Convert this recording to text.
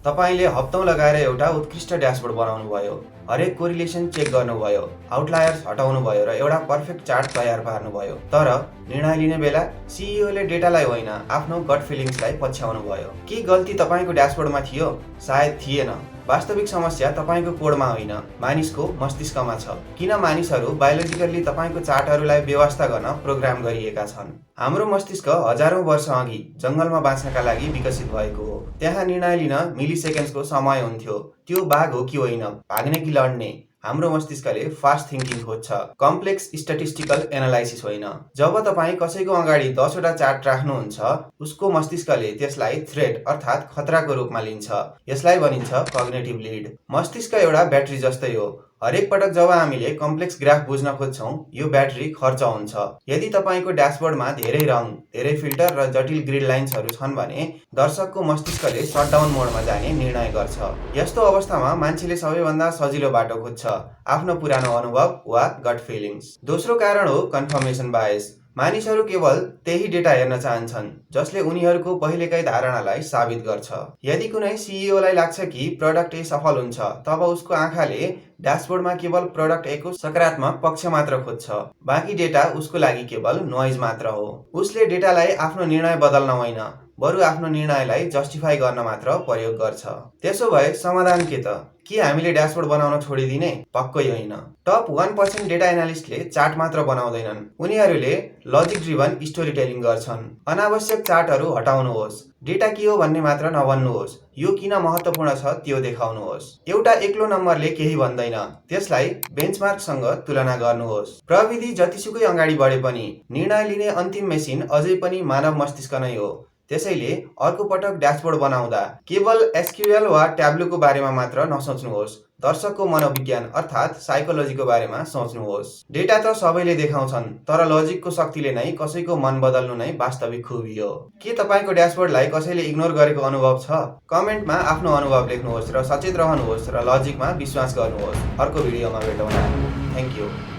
तपाईले हप्तौं लगाएर एउटा उत्कृष्ट ड्यासबोर्ड बनाउनु भयो, हरेक कोरिलेसन चेक गर्नुभयो, आउटलायर्स हटाउनु भयो र एउटा पर्फेक्ट चार्ट तयार पार्नुभयो। तर निर्णय लिने बेला सीईओले डेटालाई होइन आफ्नो गट फिलिङ्सलाई पछ्याउनु भयो। के गल्ती तपाईको ड्यासबोर्डमा थियो? सायद थिएन। वास्तविक समस्या तपाईको कोडमा होइन, मानिसको मस्तिष्कमा छ। किन मानिसहरू बायोलोजिकल्ली तपाईको चार्टहरूलाई व्यवस्था गर्न प्रोग्राम गरिएका छन्। हाम्रो मस्तिष्क हजारौं वर्ष अघि जंगलमा बाँच्नका लागि विकसित भएको हो। त्यहाँ निर्णय लिन मिलिसेकेन्ड्सको समय हुन्थ्यो। त्यो बाघ हो कि होइन, भाग्ने कि लड्ने। हाम्रो मस्तिष्कले फास्ट थिङ्किङ खोज्छ, कम्प्लेक्स स्ट्याटिस्टिकल एनालाइसिस होइन। जब तपाईँ कसैको अगाडि 10 वटा चार्ट राख्नुहुन्छ, उसको मस्तिष्कले त्यसलाई थ्रेट अर्थात् खतराको रूपमा लिन्छ। यसलाई भनिन्छ कग्निटिभ लिड। मस्तिष्क एउटा ब्याट्री जस्तै हो। हरेक पटक जब हामीले कम्प्लेक्स ग्राफ बुझ्न खोज्छौँ, यो ब्याट्री खर्च हुन्छ। यदि तपाईको ड्यासबोर्डमा धेरै रङ, धेरै फिल्टर र जटिल ग्रिड लाइन्सहरू छन् भने दर्शकको मस्तिष्कले शटडाउन मोडमा जाने निर्णय गर्छ। यस्तो अवस्थामा मान्छेले सबैभन्दा सजिलो बाटो खोज्छ, आफ्नो पुरानो अनुभव वा गट फिलिङ्स। दोस्रो कारण हो कन्फर्मेसन बायस। मानिसहरू केवल त्यही डेटा हेर्न चाहन्छन् जसले उनीहरूको पहिलेकै धारणालाई साबित गर्छ। यदि कुनै सीईओलाई लाग्छ कि प्रोडक्ट ए सफल हुन्छ, तब उसको आँखाले ड्यासबोर्डमा केवल प्रोडक्ट ए को सकारात्मक पक्ष मात्र खोज्छ। बाँकी डेटा उसको लागि केवल नोइज मात्र हो। उसले डेटालाई आफ्नो निर्णय बदल्न होइन, बरु आफ्नो निर्णयलाई जस्टिफाई गर्न मात्र प्रयोग गर्छ। त्यसो भए समाधान के त? के हामीले ड्यासबोर्ड बनाउन छोडिदिने? पक्कै होइन। टप 1% डेटा एनालिस्टले चार्ट मात्र बनाउँदैनन्, उनीहरूले लजिक ड्रिभन स्टोरी टेलिङ गर्छन्। अनावश्यक चार्टहरू हटाउनुहोस्, डेटा के हो भन्ने मात्र नभन्नुहोस्, यो किन महत्त्वपूर्ण छ त्यो देखाउनुहोस्। एउटा एक्लो नम्बरले केही भन्दैन, त्यसलाई बेन्चमार्कसँग तुलना गर्नुहोस्। प्रविधि जतिसुकै अगाडि बढे पनि निर्णय लिने अन्तिम मेसिन अझै पनि मानव मस्तिष्क नै हो। त्यसैले अर्को पटक ड्यासबोर्ड बनाउँदा केवल एसक्यूएल वा ट्याब्लूको बारेमा मात्र नसोच्नुहोस्, दर्शकको मनोविज्ञान अर्थात् साइकोलोजीको बारेमा सोच्नुहोस्। डेटा त सबैले देखाउँछन्, तर लजिकको शक्तिले नै कसैको मन बदल्नु नै वास्तविक खुबी हो। के तपाईको ड्यासबोर्डलाई कसैले इग्नोर गरेको अनुभव छ? कमेन्टमा आफ्नो अनुभव लेख्नुहोस् र सचेत रहनुहोस् र लजिकमा विश्वास गर्नुहोस्। अर्को भिडियोमा भेटौँला। Thank you.